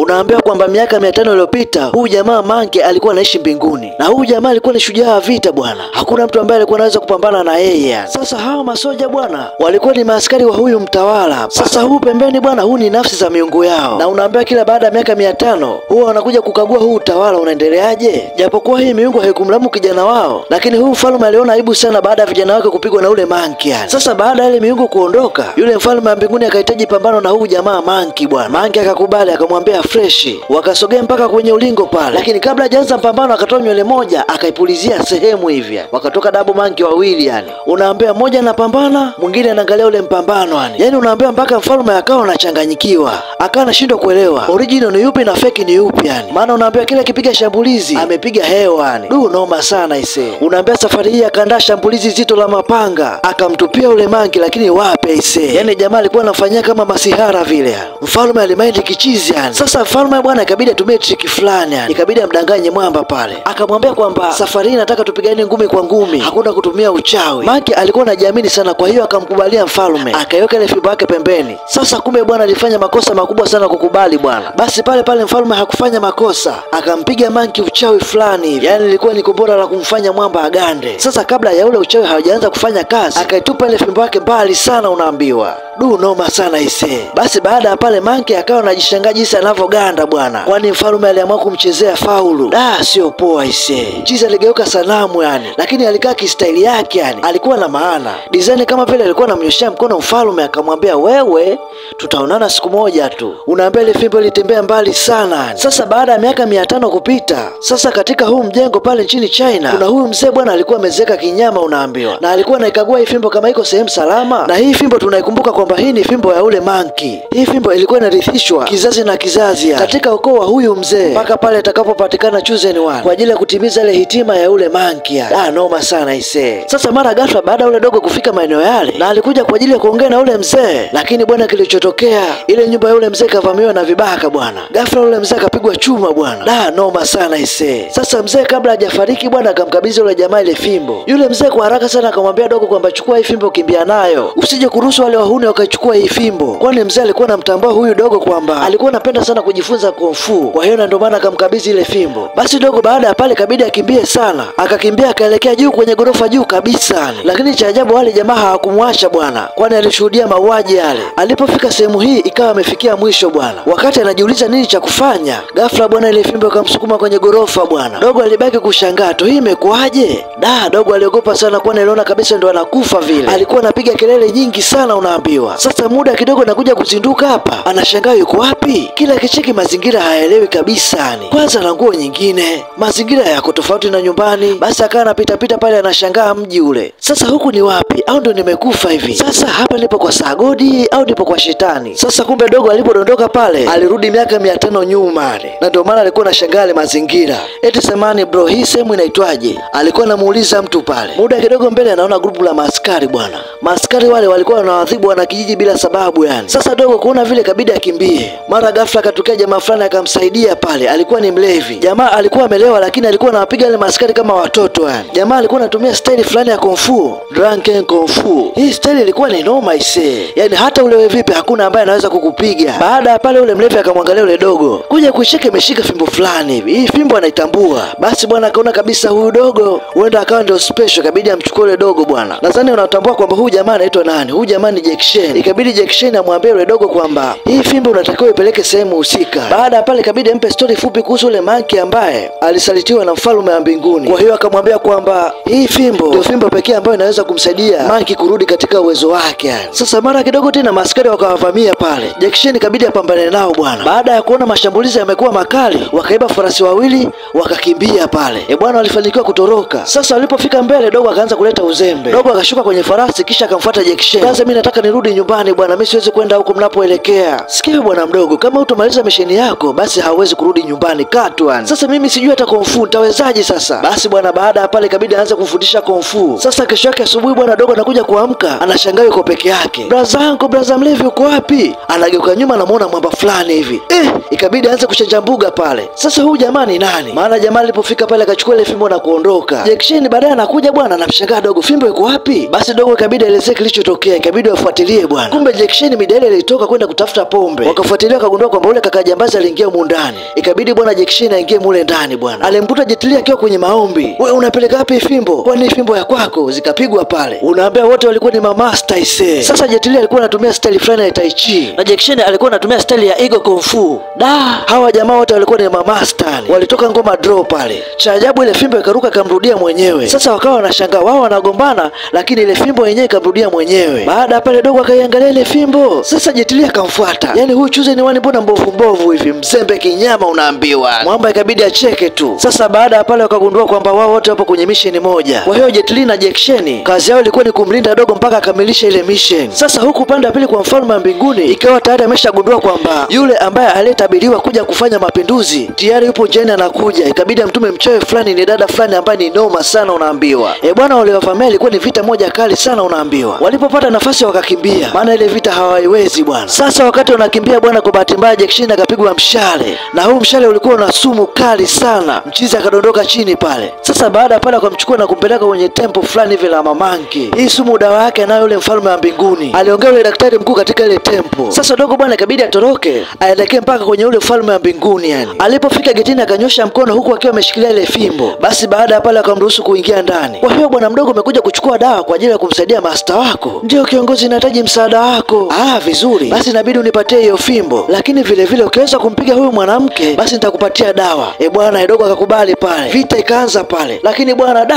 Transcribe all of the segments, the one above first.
Unaambiwa kwamba miaka 500 iliyopita huyu jamaa Monkey alikuwa anaishi mbinguni, na huyu jamaa alikuwa ni shujaa wa vita bwana. Hakuna mtu ambaye alikuwa anaweza kupambana na yeye. Sasa hawa masoja bwana walikuwa ni maaskari wa huyu mtawala. Sasa huu pembeni bwana, huu ni nafsi za miungu yao, na unaambiwa kila baada ya miaka 500 huwa wanakuja kukagua huu utawala unaendeleaje. Japokuwa hii miungu haikumlamu kijana wao, lakini huyu mfalme aliona aibu sana baada ya vijana wake kupigwa na ule Monkey. Sasa baada ya ile miungu kuondoka, yule mfalme wa mbinguni akahitaji pambano na huyu jamaa Monkey bwana. Monkey akakubali, akamwambia fresh. Wakasogea mpaka kwenye ulingo pale, lakini kabla hajaanza pambano akatoa nywele moja akaipulizia sehemu hivi, wakatoka double monkey wawili yani. Unaambia mmoja anapambana, mwingine anaangalia ule mpambano yani. Yani unaambia mpaka mfalme akawa anachanganyikiwa, akawa anashindwa kuelewa original ni yupi na fake ni yupi yani. Maana unaambia kila kipiga shambulizi amepiga hewa yani. Du, noma sana ise. Unaambia safari hii akaandaa shambulizi zito la mapanga, akamtupia ule monkey, lakini wape ise. Yani jamaa alikuwa anafanyia kama masihara vile. Mfalme alimaindi kichizi yani. Sasa mfalme bwana ikabidi atumie trick fulani yani. Ikabidi amdanganye mwamba pale. Akamwambia kwamba safari hii nataka tupigane ngumi kwa ngumi, hakuna kutumia uchawi. Monkey alikuwa anajiamini sana, kwa hiyo akamkubalia mfalme, akaiweka ile fimbo yake pembeni. Sasa kumbe bwana alifanya makosa makubwa sana kukubali bwana. Basi pale pale mfalme hakufanya makosa, akampiga Monkey uchawi fulani hivi. Yani ilikuwa ni kombora la kumfanya mwamba agande. Sasa kabla ya ule uchawi haujaanza kufanya kazi, akaitupa ile fimbo yake mbali sana, unaambiwa. Du, noma sana ise. Basi baada ya pale Monkey akawa anajishangaa jinsi anavyoganda bwana, kwani mfalme aliamua kumchezea faulu. Da, sio poa ise. Chizi aligeuka sanamu yani, lakini alikaa kistaili yake yani, alikuwa na maana. Design kama vile alikuwa anamnyoshia mkono mfalme, akamwambia wewe, tutaonana siku moja tu. Unaambia ile fimbo ilitembea mbali sana yani. Sasa baada ya miaka 500 kupita, sasa katika huu mjengo pale nchini China, kuna huyu mzee bwana alikuwa amezeeka kinyama unaambiwa, na alikuwa anaikagua hii fimbo kama iko sehemu salama. Na hii fimbo tunaikumbuka kwamba hii ni fimbo ya ule Monkey. Hii fimbo ilikuwa inarithishwa kizazi na kizazi yani, katika ukoo wa huyu mzee mpaka pale atakapopatikana chosen one kwa ajili ya kutimiza ile hitima ya ule Monkey yani. Ah, noma sana ise. Sasa mara ghafla baada ule dogo kufika maeneo yale, na alikuja kwa ajili ya kuongea na ule mzee, lakini bwana kilichotokea, ile nyumba ya ule mzee kavamiwa na vibaka bwana. Ghafla ule mzee akapigwa chuma bwana. Da, noma sana ise. Sasa mzee kabla hajafariki bwana akamkabidhi ule jamaa ile fimbo. Yule mzee kwa haraka sana akamwambia dogo kwamba chukua hii fimbo, kimbia nayo, usije kuruhusu wale wahuni wakachukua hii fimbo. Kwani mzee alikuwa anamtambua huyu dogo kwamba alikuwa anapenda sana kujifunza kung fu, kwa hiyo na ndio maana akamkabidhi ile fimbo. Basi dogo baada ya pale kabidi akimbie sana, akakimbia akaelekea juu kwenye gorofa juu kabisa. Lakini cha ajabu wale jamaa hawakumwacha bwana, kwani alishuhudia mauaji yale. Alipofika sehemu hii ikawa amefikia mwisho bwana. Wakati anajiuliza nini cha kufanya, ghafla bwana ile fimbo ikamsukuma kwenye gorofa bwana. Dogo alibaki kushangaa tu, hii imekuaje? Da, dogo aliogopa sana kwani aliona kabisa ndo anakufa vile. Alikuwa anapiga kelele nyingi sana unaambiwa. Sasa muda kidogo nakuja kuzinduka hapa, anashangaa yuko wapi? Kila kicheki mazingira hayaelewi kabisa ni. Kwanza na nguo nyingine, mazingira yako tofauti na nyumbani. Basi akawa anapita pita pale anashangaa mji ule. Sasa huku ni wapi? Au ndo nimekufa hivi? Sasa hapa nipo kwa Sagodi au nipo kwa shetani? Sasa kumbe dogo alipodondoka pale alirudi miaka 500 nyuma, na ndio maana alikuwa anashangaa ile mazingira. Eti semani bro, hii sehemu inaitwaje? Alikuwa anamuuliza mtu pale. Muda kidogo mbele anaona grupu la maaskari bwana. Maaskari wale walikuwa wanawadhibu wanakijiji bila sababu yani. Sasa dogo kuona vile kabidi akimbie. Mara ghafla akatokea jamaa fulani akamsaidia pale. Alikuwa ni mlevi. Jamaa alikuwa amelewa, lakini alikuwa anawapiga wale maaskari kama watoto yani. Jamaa alikuwa anatumia style fulani ya kung fu, drunken kung fu. Hii style ilikuwa ni noma ise. Yani hata ulewe vipi hakuna ambaye anaweza kukupiga. Baada ya pale ule mlevi akamwangalia ule dogo. Kuja kuishika imeshika fimbo fulani hivi. Hii fimbo anaitambua. Basi bwana akaona kabisa huyu dogo huenda akawa ndio special, ikabidi amchukue ule dogo bwana. Nadhani unatambua kwamba huyu jamaa anaitwa nani? Huyu jamaa ni Jack Chan. Ikabidi Jack Chan amwambie ule dogo kwamba hii fimbo unatakiwa ipeleke sehemu husika. Baada ya pale ikabidi ampe story fupi kuhusu ule monkey ambaye alisalitiwa na mfalme wa mbinguni. Kwa hiyo akamwambia kwamba hii fimbo ndio fimbo pekee ambayo inaweza kumsaidia monkey kurudi katika uwezo wake yani. Sasa mara kidogo tena maaskari wakawavamia pale. Jack Chan ikabidi apambane nao bwana. Baada ya kuona mashambulizi yamekuwa makali, wakaiba farasi wawili wakakimbia pale. E bwana, walifanikiwa kutoroka. Sasa walipofika mbele, dogo akaanza kuleta uzembe. Dogo akashuka kwenye farasi kisha akamfuata Jack Chan. Sasa mimi nataka nirudi nyumbani bwana, mimi siwezi kwenda huko mnapoelekea. Sikia bwana mdogo, kama hutomaliza misheni yako basi hauwezi kurudi nyumbani katu yani. Sasa mimi sijui hata kung fu nitawezaje sasa? Basi bwana, baada ya pale ikabidi aanze kumfundisha kung fu. Sasa kesho yake asubuhi bwana dogo anakuja kuamka, anashangaa yuko peke yake. Braza yangu, braza mlevi uko wapi? Anageuka nyuma anamuona mwamba fulani hivi. Ikabidi aanze kuchanja mbuga pale. Sasa huyu jamaa ni nani? Maana jamaa alipofika pale akachukua ile fimbo na kuondoka. Jack Chan baadaye anakuja bwana, anamshangaa dogo, fimbo iko wapi? Basi dogo ikabidi aelezee kilichotokea, ikabidi wafuatilie bwana. Kumbe Jack Chan midele ilitoka kwenda kutafuta pombe. Wakafuatilia wakagundua kwamba ule kaka jambazi aliingia humu ndani. Ikabidi bwana Jackie Chan aingie mule ndani bwana. Alimkuta Jet Li akiwa kwenye maombi. Wewe unapeleka wapi fimbo? Kwani fimbo ya kwako? Zikapigwa pale. Unaambia wote walikuwa ni mamaster ise. Sasa Jet Li alikuwa anatumia style fulani ya Tai Chi na Jackie Chan alikuwa anatumia style ya Eagle Kung Fu. Da, hawa jamaa wote walikuwa ni mamaster. Walitoka ngoma draw pale. Cha ajabu ile fimbo ikaruka ikamrudia mwenyewe. Sasa wakawa wanashangaa, wao wanagombana lakini ile fimbo yenyewe ikamrudia mwenyewe. Baada pale dogo akaiangalia ile fimbo. Sasa Jet Li akamfuata. Yaani huyu Chuze ni wani mbona mbovu mbovu hivi, mzembe kinyama unaambiwa. Mwamba ikabidi acheke tu. Sasa baada ya pale wakagundua kwamba wao wote wapo kwenye mission moja. Kwa hiyo Jet Li na Jackie Chan kazi yao ilikuwa ni kumlinda dogo mpaka akamilishe ile mission. Sasa huku upande wa pili kwa mfalme wa mbinguni ikawa tayari ameshagundua kwamba yule ambaye aliyetabiriwa kuja kufanya mapinduzi tayari yupo njiani anakuja. Ikabidi amtume mchoyo fulani, ni dada fulani ambaye ni noma sana unaambiwa. Bwana waliowavamia ilikuwa ni vita moja kali sana unaambiwa. Walipopata nafasi wakakimbia, maana ile vita hawaiwezi bwana. Sasa wakati wanakimbia bwana, kwa bahati mbaya Jackie Chan akapigwa mshale, na huu mshale ulikuwa na sumu kali sana. Mchizi akadondoka chini pale. Sasa baada pale akamchukua na kumpeleka kwenye tempo fulani hivi la mamanki. Hii sumu dawa yake anayo yule mfalme wa mbinguni, aliongea yule daktari mkuu katika ile tempo. Sasa dogo bwana ikabidi atoroke aelekee mpaka kwenye ule mfalme wa mbinguni yani. Alipofika getini akanyosha mkono huku akiwa ameshikilia ile fimbo. Basi baada ya pale akamruhusu kuingia ndani. Kwa hiyo bwana mdogo umekuja kuchukua dawa kwa ajili ya kumsaidia master wako? Ndio kiongozi, nahitaji msaada wako. Ah, vizuri. Basi inabidi unipatie hiyo fimbo. Lakini vile vile ukiweza kumpiga huyu mwanamke basi nitakupatia dawa. Bwana dogo akakubali pale. Vita ikaanza pale. Lakini bwana da,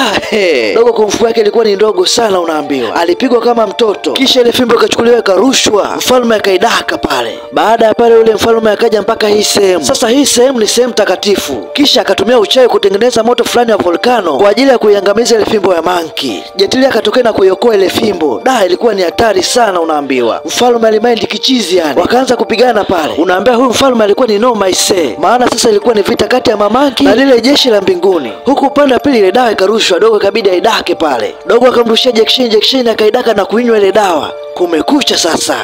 dogo kumfu yake ilikuwa ni ndogo sana unaambiwa. Alipigwa kama mtoto. Kisha ile fimbo ikachukuliwa ikarushwa. Mfalme akaidaka pale. Baada ya pale ule mfalme akaja mpaka hii sehemu. Sasa hii sehemu ni sehemu takatifu. Kisha akatumia uchawi kutengeneza moto fulani wa volcano kwa ajili ya kuiangamiza ile fimbo ya manki. Jet Li akatokea na kuiokoa ile fimbo. Da, ilikuwa ni hatari sana unaambiwa. Mfalme alimind kichizi yani. Wakaanza kupigana pale. Unaambia huyu mfalme alikuwa ni noma ise. Maana sasa ilikuwa ni vita kati ya mamanki na lile jeshi la mbinguni. Huku upande wa pili ile dawa ikarushwa, dogo ikabidi aidake pale. Dogo akamrushia Jackie Chan, Jackie Chan akaidaka na kuinywa ile dawa. Kumekucha sasa.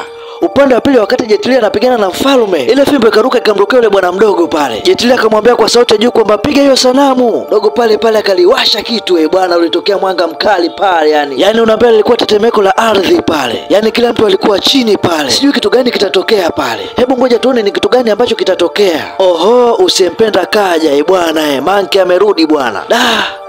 Upande wa pili wakati Jet Li anapigana na mfalme, ile fimbo ikaruka ikamrukia yule bwana mdogo pale. Jet Li akamwambia kwa sauti juu kwamba piga hiyo sanamu. Dogo pale pale akaliwasha kitu, bwana ulitokea mwanga mkali pale yani. Yaani unaambia lilikuwa tetemeko la ardhi pale. Yaani kila mtu alikuwa chini pale. Sijui kitu gani kitatokea pale. Hebu ngoja tuone ni kitu gani ambacho kitatokea. Oho, usempenda kaja bwana Manki amerudi bwana. Da,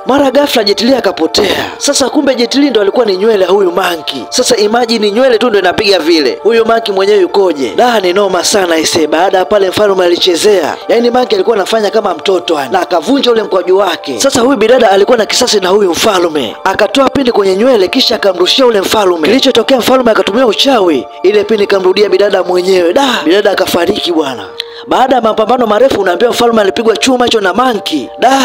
mara ghafla Jet Li akapotea. Sasa kumbe Jet Li ndo alikuwa ni nywele huyu Manki. Sasa imagine nywele tu ndo inapiga vile. Huyu Manki mwenyewe yukoje? Da, ni noma sana ise. Baada ya pale mfalme alichezea. Yaani Manki alikuwa anafanya kama mtoto yani. Na akavunja ule mkwaju wake. Sasa huyu bidada alikuwa na kisasi na huyu mfalme. Akatoa pini kwenye nywele kisha akamrushia ule mfalme. Kilichotokea mfalme akatumia uchawi. Ile pini ikamrudia bidada mwenyewe. Da, bidada akafariki bwana. Baada ya mapambano marefu unaambiwa mfalme alipigwa chuma hicho na Manki. Da,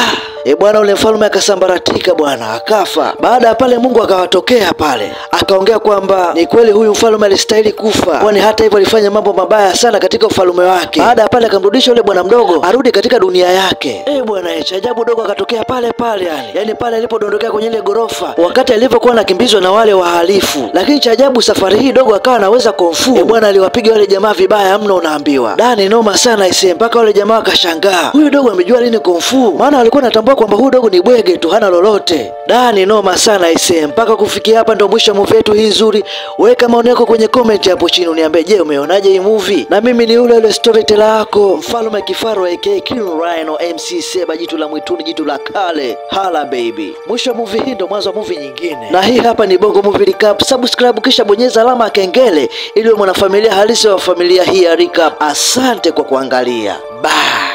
bwana ule mfalme akasambaratika bwana, akafa. Baada ya pale Mungu akawatokea pale. Akaongea kwamba ni kweli huyu mfalme alistahili kufa, kwani hata hivyo alifanya mambo mabaya sana katika ufalme wake. Baada ya pale akamrudisha yule bwana mdogo arudi katika dunia yake. Bwana cha ajabu dogo akatokea pale pale yani. Yaani pale alipodondokea kwenye ile gorofa wakati alivyokuwa anakimbizwa na wale wahalifu. Lakini cha ajabu safari hii dogo akawa anaweza kung fu. Bwana aliwapiga wale jamaa vibaya mno unaambiwa. Da, ni noma sana ise, mpaka wale jamaa wakashangaa. Huyu dogo amejua lini kung fu? Maana walikuwa wanatambua kwamba huyu dogo ni bwege tu, hana lolote. Da, ni noma sana ise. Mpaka kufikia hapa ndo mwisho wa movie yetu hii nzuri. Weka maoni yako kwenye comment hapo chini uniambie, je, umeonaje hii movie? Na mimi ni yule yule storyteller wako, Mfalme Kifaru aka King Rhino MC Seba, jitu la mwituni, jitu la kale. Hala baby. Mwisho wa movie hii ndo mwanzo wa movie nyingine. Na hii hapa ni Bongo Movie Recap. Subscribe kisha bonyeza alama ya kengele ili uwe mwanafamilia halisi wa familia hii ya Recap. Asante kwa kuangalia. Bye.